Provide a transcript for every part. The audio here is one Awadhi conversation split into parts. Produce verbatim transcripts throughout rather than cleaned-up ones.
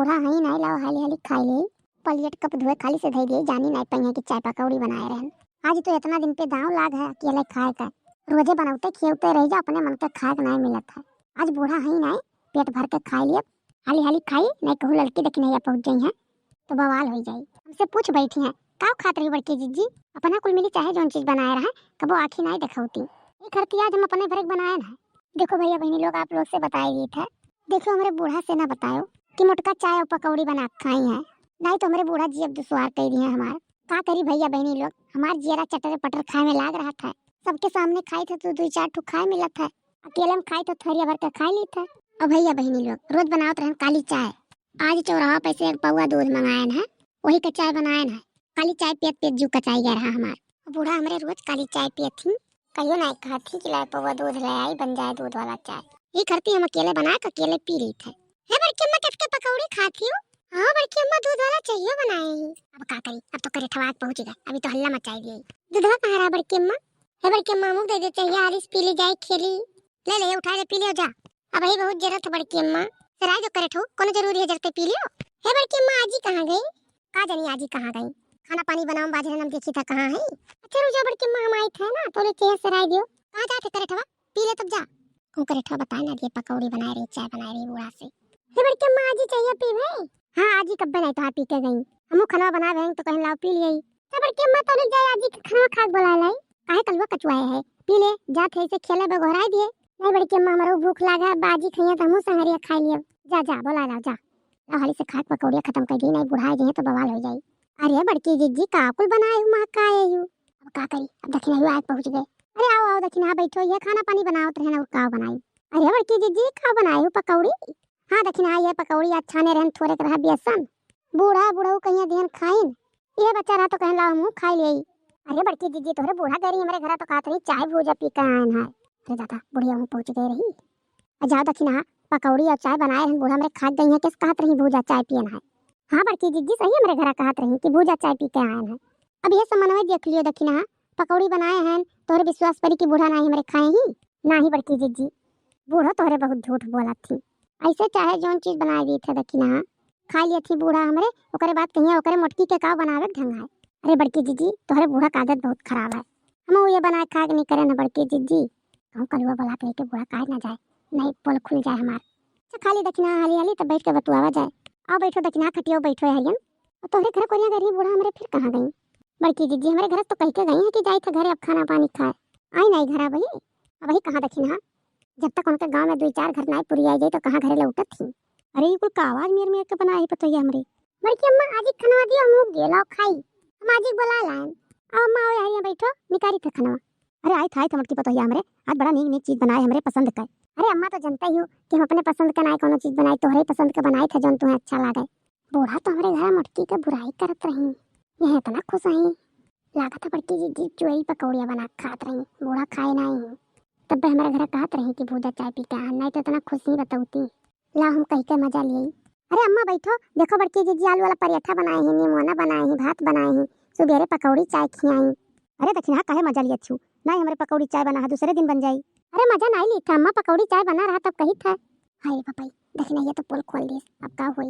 बूढ़ा हई नाई, लाओ हाली हाली खाई ले। प्लेट कप धोए खाली से धई दिए, जानी नाई पइहें कि चाय पकौड़ी बनाए रहन। आज तो इतना दिन पे दांव लाग है अकेले खाए का। रोजे बनौते खियौते रह जा, अपने मन के खाए के नाई मिलत है। आज बूढ़ा हई नाई, पेट भर के खाई लिए। हाली हाली खाई, नाई कहूँ लड़की दखिनैया पहुँच जाई है तो बवाल हो जाई। हमसे पूछ बैठी हैं, "काव खात रही बड़की जिज्जी?" अपना कुल मिली चाहे जौन चीज बनाए रहा, कबो आँखी नाई देखौती। ई खरती आज हम अपने भरे के बनाए ना। देखो भैया बहनी लोग, आप लोग से बताए गई था, देखो हमरे बूढ़ा से ना बतायो कि मोटका चाय और पकौड़ी बना के खाई है, नाई तो हमरे बूढ़ा जी अब दुश्वार कह दिए हमार। का करी भैया बहनी लोग, हमार जियरा चटर पटर खाए में लाग रहा था। सबके सामने खाई था तो दुई चार ठो खाए मिलत है, अकेले में खाई तो थरिया भर के खाए ली था। और भैया बहनी लोग, रोज बनावत रहन काली चाय, आज चौराहा पे से एक पौवा दूध मंगायन है, वही का चाय बनायन है। काली चाय पियत पियत जीव कचाई गया रहा हमार। बूढ़ा हमरे रोज काली चाय पियत ही, कहियो नाई कहत ही कि लाए पौवा दूध ले आई, बन जाए दूध वाला चाय। ई खरती हम अकेले बना के अकेले पी ली थे। हे बड़की अम्मा, कट के पकौड़ी खात ही हो? हाँ बड़की अम्मा, दूध वाला चाहिए बनाए ही। अब का करी, अब तो करेठवा आके पहुँच गए, अभी तो हल्ला मचाई दिए। दूधवा कहाँ रहा बड़की अम्मा? हे बड़की अम्मा, हमू दे दे चाहिए, आरिस पी ली जाए खेली। ले ले, उठा ले, पी ले जा। अब ही बहुत जरूरत है बड़की अम्मा। सराय जो करेठो, कोनो जरूरी है जरते पी लियो। हे बड़की अम्मा, आजी कहाँ गई? का जानी आजी कहाँ गई? खाना पानी बनाओ बाजे हम देखी था कहाँ है। अच्छा रुक जा बड़की अम्मा, हम आई थे ना, तो ले चाहिए सराय दियो। कहाँ जाते करेठवा? पी ले तब जा। कहूँ करेठवा बताए ना दिए, पकौड़ी बनाए रही, चाय बनाए रही बूढ़ा से। हे बड़की अम्मा, आजी चाहिए पी भाई। हाँ आजी कब्बे नाई तोहार पी के गई। हमू खनवा बनाए हैं तो कहन लाओ पी लिए। हे बड़की अम्मा, तो ले जाए आजी के खनवा खाक बोला लाई। काहे कलुआ कचुआए है? पी ले, जात है इसे खेले बगोहराए दिए। नहीं बड़की अम्मा, हमरो भूख लागा, बाजी खइया त हमहू संगरिया खाई लियो। जा, जा, बोला लाओ, जा। लाओ हाली से खाक पकौड़िया खत्म कर दी, नहीं बुढ़ाए गए तो बवाल हो जाई। अरे बड़की जिज्जी, का कुल बनाए हूँ, माँ का आए हूँ? अब का करी, अब दखिनैया आके पहुँच गए। अरे आओ, आओ दखिनहा बैठो, ये खाना पानी बनावत रहन और का बनाई? अरे बड़की जिज्जी, का बनाए हूँ, पकौड़ी? हाँ दखिनहा, ये पकौड़ी आज छाने रहन, थोड़े के रहा बेसन। बूढ़ा बुढ़ऊ कहिया दिहन खाइन, ये बच्चा रहा तो कहन लाओ हमहू खाई लेई। अरे बड़की जिज्जी, तोहरे बूढ़ा गरी हमरे घरा तो कहत रही चाय भूजा पी के आयन है। अरे दादा, बुढ़िया हूँ पहुँच गए रही। आ जाओ दखिनहा, पकौड़ी और चाय बनाए रहन, बूढ़ा हमरे खा गई है, किस कहत रही भूजा चाय पियन है। हाँ बड़की जिज्जी, सही हमरे घरा कहत रही कि भूजा चाय पी के आयन है। अब ये समन्वय देख लियो दखिनहा, पकौड़ी बनाए हैं, तोहरे विश्वास परी कि बूढ़ा नाही हमरे खाए ही? नाही बड़की जिज्जी, बूढ़ो तोहरे बहुत झूठ बोलत थी। ऐसे चाहे जौन चीज बनाए दी थे दखिनहा, खा लिए थी बूढ़ा हमरे, ओकरे बाद कहिया ओकरे मोटकी के काव बनावे के ढंग है। अरे बड़की जिज्जी, तोहरे बूढ़ा के आदत बहुत खराब है। हम ये बनाए खाए के नहीं करे न बड़की जिज्जी। कहूँ कलुआ बोला के लेके बूढ़ा काहे ना जाए, नहीं पोल खुल जाए हमार। अच्छा खा ली दखिनहा हाली हाली, तब बैठ के बतुआवा जाए। आओ बैठो दखिनहा, खटियो बैठो हरियन। और तोहरे घर कोरिया गरी बूढ़ा हमरे फिर कहाँ गई? बड़की जिज्जी हमरे घर से तो कह के गई है कि जाई थे घरे अब खाना पानी खाए। आई नहीं घरा वही, अब वही कहाँ दखिनहा? जब तक उनके गांव में दुई चार घर नाई पुरी आई जाई तो कहाँ घरे लौटत थी? अरे ये कुल का आवाज मेर मेर के बनाए है पतोहिया हमरे? बड़की अम्मा, आजी खनवा दियो, हम लोग गेलो खाई। हम आजी के बोला लायन। आओ अम्मा, आओ यहाँ बैठो, निकारी थे खनवा। अरे आई था, आई था मोटकी पतोहिया हमरे, आज बड़ा नीक नीक चीज बनाए हमरे पसंद का। अरे अम्मा तो जनते ही हो कि हम अपने पसंद का नाई कोनो चीज बनाई, तोहरे ही पसंद का बनाई था जौन तुम्हें अच्छा लागे। बूढ़ा तो हमरे घर मोटकी के बुराई करत रही, यह इतना खुश आई। लागत है बड़की जिज्जी चोरी पकौड़िया बना के खात रही, बूढ़ा खाए नाई। तब हमरे घर कहत रही कि भूजा चाय पी के आ, नाई तो इतना खुश ही बतौती। ला हम कह के मजा लिए। अरे अम्मा बैठो, देखो बड़की जिज्जी आलू वाला पराठा बनाए ही, निमोना बनाए ही, भात बनाए ही, सुबेरे पकौड़ी चाय खियाई। अरे दखिनहा काहे मजा लियत छू? नाई हमरे पकौड़ी चाय बना है, दूसरे दिन बन जाई। अरे मजा नाई ली था अम्मा, पकौड़ी चाय बना रहा तब कही था। हाय रे पपई, दखिनहा ये तो पोल खोल दिस, अब का होई?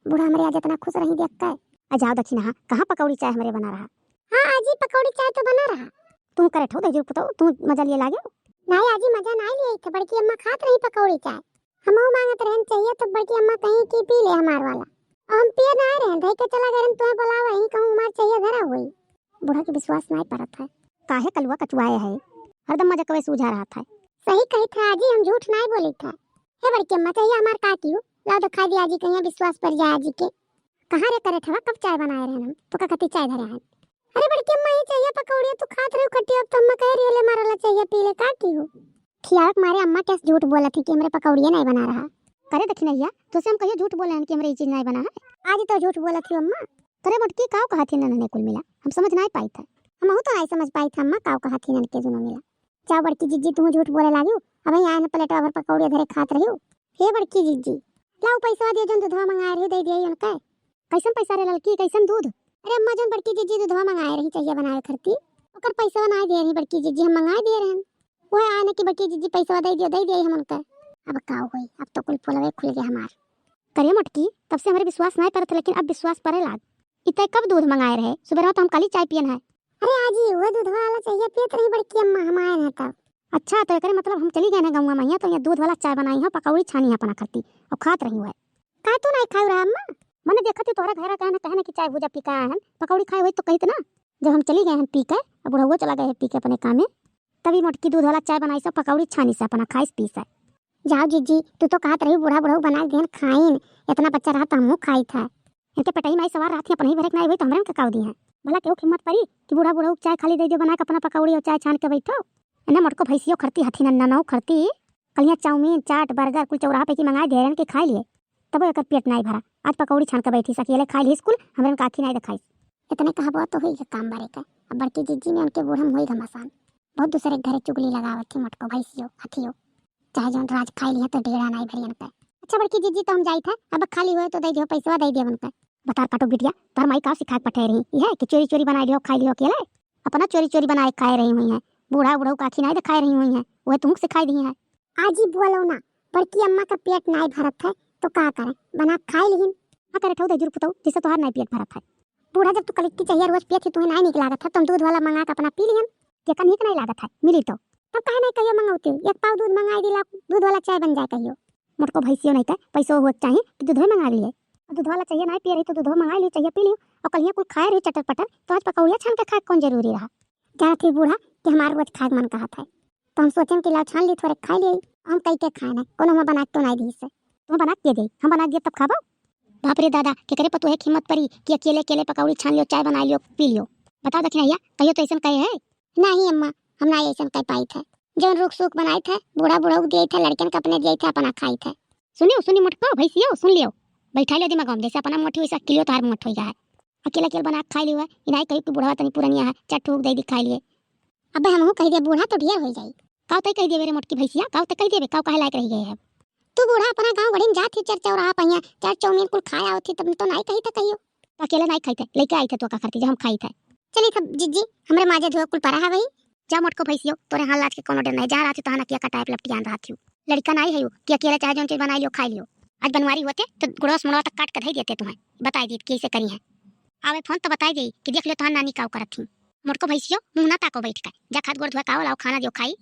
बूढ़ा हमरे आज इतना खुश रही देख के। आ जाओ दखिनहा, कहाँ पकौड़ी चाय हमरे बना रहा? हाँ आजी, पकौड़ी चाय तो बना रहा। तू करेठो दहिजरू पुतौ, तू मजा लिए लागे? नाई आजी, मजा नाई लिए थे, बड़की अम्मा खात रही पकौड़ी चाय। हमहू मांगत रहन चाहिए तो बड़की अम्मा कहीं कि पी ले हमार वाला। और हम पिए ना रहन, धई के चला गए रहन, तुम्हें बुलावा ही कहूँ हमार चाहिए धरा हुई। बूढ़ा के विश्वास नाई परत है। काहे कलुआ कचुआए है, हरदम मजा कवे सूझा रहा था। सही कही था आजी, हम झूठ नाई बोली था। हे बड़की अम्मा, चाहिए हमार का की हो? लाओ तो खाई दी आजी, कहीं विश्वास पर जाए आजी के। कहाँ रे करेठवा, कब चाय बनाए रहन हम? तो का कती चाय धरे हैं? अरे बड़की अम्मा, ये चाहिए पकौड़िया तू खात रहो खटिया, अब तो अम्मा कह रही है, ले मारा ला चाहिए, पी ले, का की हो? खियावे के मारे अम्मा कैसे झूठ बोलत है कि हमरे पकौड़िया नहीं बना रहा। करे दखिनैया, तो से हम कहियो झूठ बोले हैं कि हमरे ये चीज नहीं बना है? आज तो झूठ बोलत ही अम्मा। करे मोटकी, काव कहा थी नन्हे कुल मिला, हम समझ नहीं पाई था। हमहू तो नहीं समझ पाई था अम्मा, काव कहा थी नन्हे के दुनो मिला। जाओ बड़की जिज्जी, तुम झूठ बोले लागी, अब यहाँ आए न प्लेटवा भर पकौड़िया धरे खात रही हो। हे बड़की जिज्जी, लाओ पैसा दियो, जौन दूधवा मंगाए रही, दे दिया उनका। कैसन पैसा रे ललकी, कैसन दूध? अरे अम्मा, जौन बड़की जिज्जी दूधवा मंगाए रही चाहिए बनावे खरती, ओकर पैसा बनाए दे रही बड़की जिज्जी, हम मंगाए दे रहन। वह आए न कि बड़की जिज्जी पैसा दे दियो, दे दिया हम उनका। अब का होई, अब तो कुल पोलवे खुल गया हमार। करे मोटकी, तब से हमरे विश्वास नाहीं परत है, लेकिन अब विश्वास परे लाग। इतै कब दूध मंगाए रहे? सुबेरवा तो हम काल्हि चाय पियन है। अरे आजी, वह दूध वाला चाहिए पियत रही बड़की अम्मा, हम आए हैं तब। अच्छा, तो एकरे मतलब हम चली गए हैं गौवा में, यहाँ तो यहाँ दूध वाला चाय बनाई है, पकौड़ी छानी है अपना खरती, और खात रही है। काहे तू नाहीं खाऊ रहा अम्मा? मने देखत ही तोहरा घरा गए हैं, कहे ना कि चाय भुजा पी के आए हैं, पकौड़ी खाए होई तो कहित ना। जब हम चली गए हैं पी के, अब बुढ़ऊ चला गए हैं पी के अपने काम में, तभी मोटकी दूध वाला चाय बनाई से, पकौड़ी छानी से, अपना खाइस पीस। जाओ जीजी, तू तो कहत रही बूढ़ा बुढ़ऊ बना के देन खाइन, इतना बच्चा रहा तो हमहू खाइत है। इनके पेटई में आई सवार रहत ही, अपने ही भरे के नाहीं होई तो हमरे के काऊ दी हैं। भला केहू के हिम्मत परी कि बूढ़ा बुढ़ऊ के चाय खाली दे दियो बना के, अपना पकौड़ी और चाय छान के बैठो। इन्हें मोटको भैंसियो खरती हथी नन्ना नौ खरती, कलिया चाउमीन, चाट, बर्गर कुल चौराहा पे की मंगाए दे रहे कि खाए लिए, तबो एकर पेट नाहीं भरा। आज पकौड़ी छान के बैठी सकेले, खाए ली स्कूल, हमरे का आँखी नाहीं देखाइस। इतने कहबो तो होई के काम बरे के। अब बड़की जीजी में उनके बूढ़म होई घमासान। बहुत दूसरे के घरे चुगली लगावत थी मोटको भैंसियो, हथियो। चाहे जौन राज खाई लिया तो ढेड़ा नाहीं भरियन के। अच्छा बड़की जीजी, तो हम जाइत है, अब खाली होए तो दे दियो, पैसवा दे दियो उनके। बतार काटो बिटिया, तोहर माई का सिखा के पठे रही? यह कि चोरी चोरी बनाए लियो, खाई लियो अकेले? अपना चोरी चोरी बनाए खाए रही हुई हैं। बूढ़ा बुढ़ऊ का आँखी नाहीं देखाए रही हुई हैं, वह तुमको सिखाई दी हैं। आजी बोलो ना, बड़की अम्मा का पेट नाहीं भरत है तो का करे, बना के खाई लिहिन। हाँ करे ठऊ दे जुर पुतऊ, जिससे तोहार नाहीं पेट भरत है। बूढ़ा जब तू कलिट्टी चाहिए रोज पियत ही, तुम्हें नाहीं नीक लागत है, तुम दूध वाला मंगा के अपना पी लिहन। जेका नीक नाहीं लागत है, मिली तो। तब काहे नाहीं कहियो मंगौती, एक पाव दूध मंगाई दिला, दूध वाला चाय बन जाए कहियो। मोटको भैंसियो नाहीं के पैसो हुए के चाहिए कि दूधवे मंगा लिए। और दूध वाला चाहिए नाहीं पिए रही तो दूधवा मंगा लियो, चाहिए पी लियो। और कलिया कुल खाए रही चटर पटर, तो आज पकौड़िया छान के खाए कौन जरूरी रहा? जानत ही बूढ़ा कि हमार रोज खाए के मन कहत है, तो हम सोचेन कि लाओ छान ली, थोड़े खाए लिए। हम कई के खाए ना, कोनो हम बना के तो नाहीं दी से। तुम बना के दे, हम बना के दिए तब खाबो। बाप रे दादा, केकरे पतोहे के हिम्मत परी कि अकेले अकेले पकौड़ी छान लियो, चाय बना लियो, पी लियो। बताओ दखिनैया, कहियो तो ऐसन कहे है? नाहीं अम्मा, हम नाहीं ऐसन कह पाइत है। जौन रुख सूख बनाइत है, बूढ़ा बुढ़ऊ दिए थे, लड़कन के अपने दिए थे, अपना खाइत है। सुनियो, सुनी मोटको भैंसियो, सुन लियो, बैठा लियो दिमाग में, जैसे अपना मोटी वैसे अकेलियो तोहार मोट होई गया है। अकेले अकेले बना के खाई लियो है, इनाई कहियो कि बूढ़ा तनी पुरनिया है, चार ठूक दे दी खाई लिए। अबे हमहू कह दे बूढ़ा तो ढेर हो जाई। काउ तय कह देवे रे मोटकी भैंसिया, काउ तय कह देवे, काउ काहे लायक रह गए है। तू बूढ़ा अपना गाँव गढ़ी में जात ही चर चौराहा पहिया, चार चाउमीन कुल खाया होती तब तो नाहीं कही था कहियो। तो अकेले नाहीं खाई थे, लेके आई थे तो का करती जो हम खाई थे। चली था जीजी, हमरे माजे धोए कुल परा है वही। जा मोटको भैंसियो, तोरे हाल लाज के कोनो डर नाहीं, जा रहत ही तो हना किया कटाए लपटियान रहत ही। लड़का नाहीं है यू कि अकेले चाहे जौन चीज बनाई लियो, खाई लियो। आज बनवारी होते तो गुड़वा से मुड़वा तक काट के धई देते तुम्हें, बताई दी कैसे करी है। आवे फोन तो बताई दी कि देख लियो तोहार नानी काउ करत ही। मोटको भैंसियो, मुँह ना ताको बैठ के, जा खात गोड़ धोए काओ लाओ खाना दियो खाई।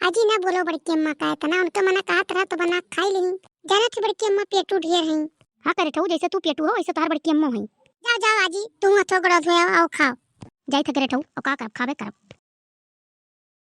आजी ना बोलो बड़की अम्मा का इतना, उनके मना कहत रहा तो बना खाई लिही। जानत ही बड़की अम्मा पेटू ढेर हैं। हाँ करे ठऊ, जैसे तू पेटू हो वैसे तोहार बड़की अम्मो हैं। जाओ जाओ आजी, तू हथो गोड़ धोए आओ खाओ। जाई थे करे ठऊ, और का करब, खाबे करब।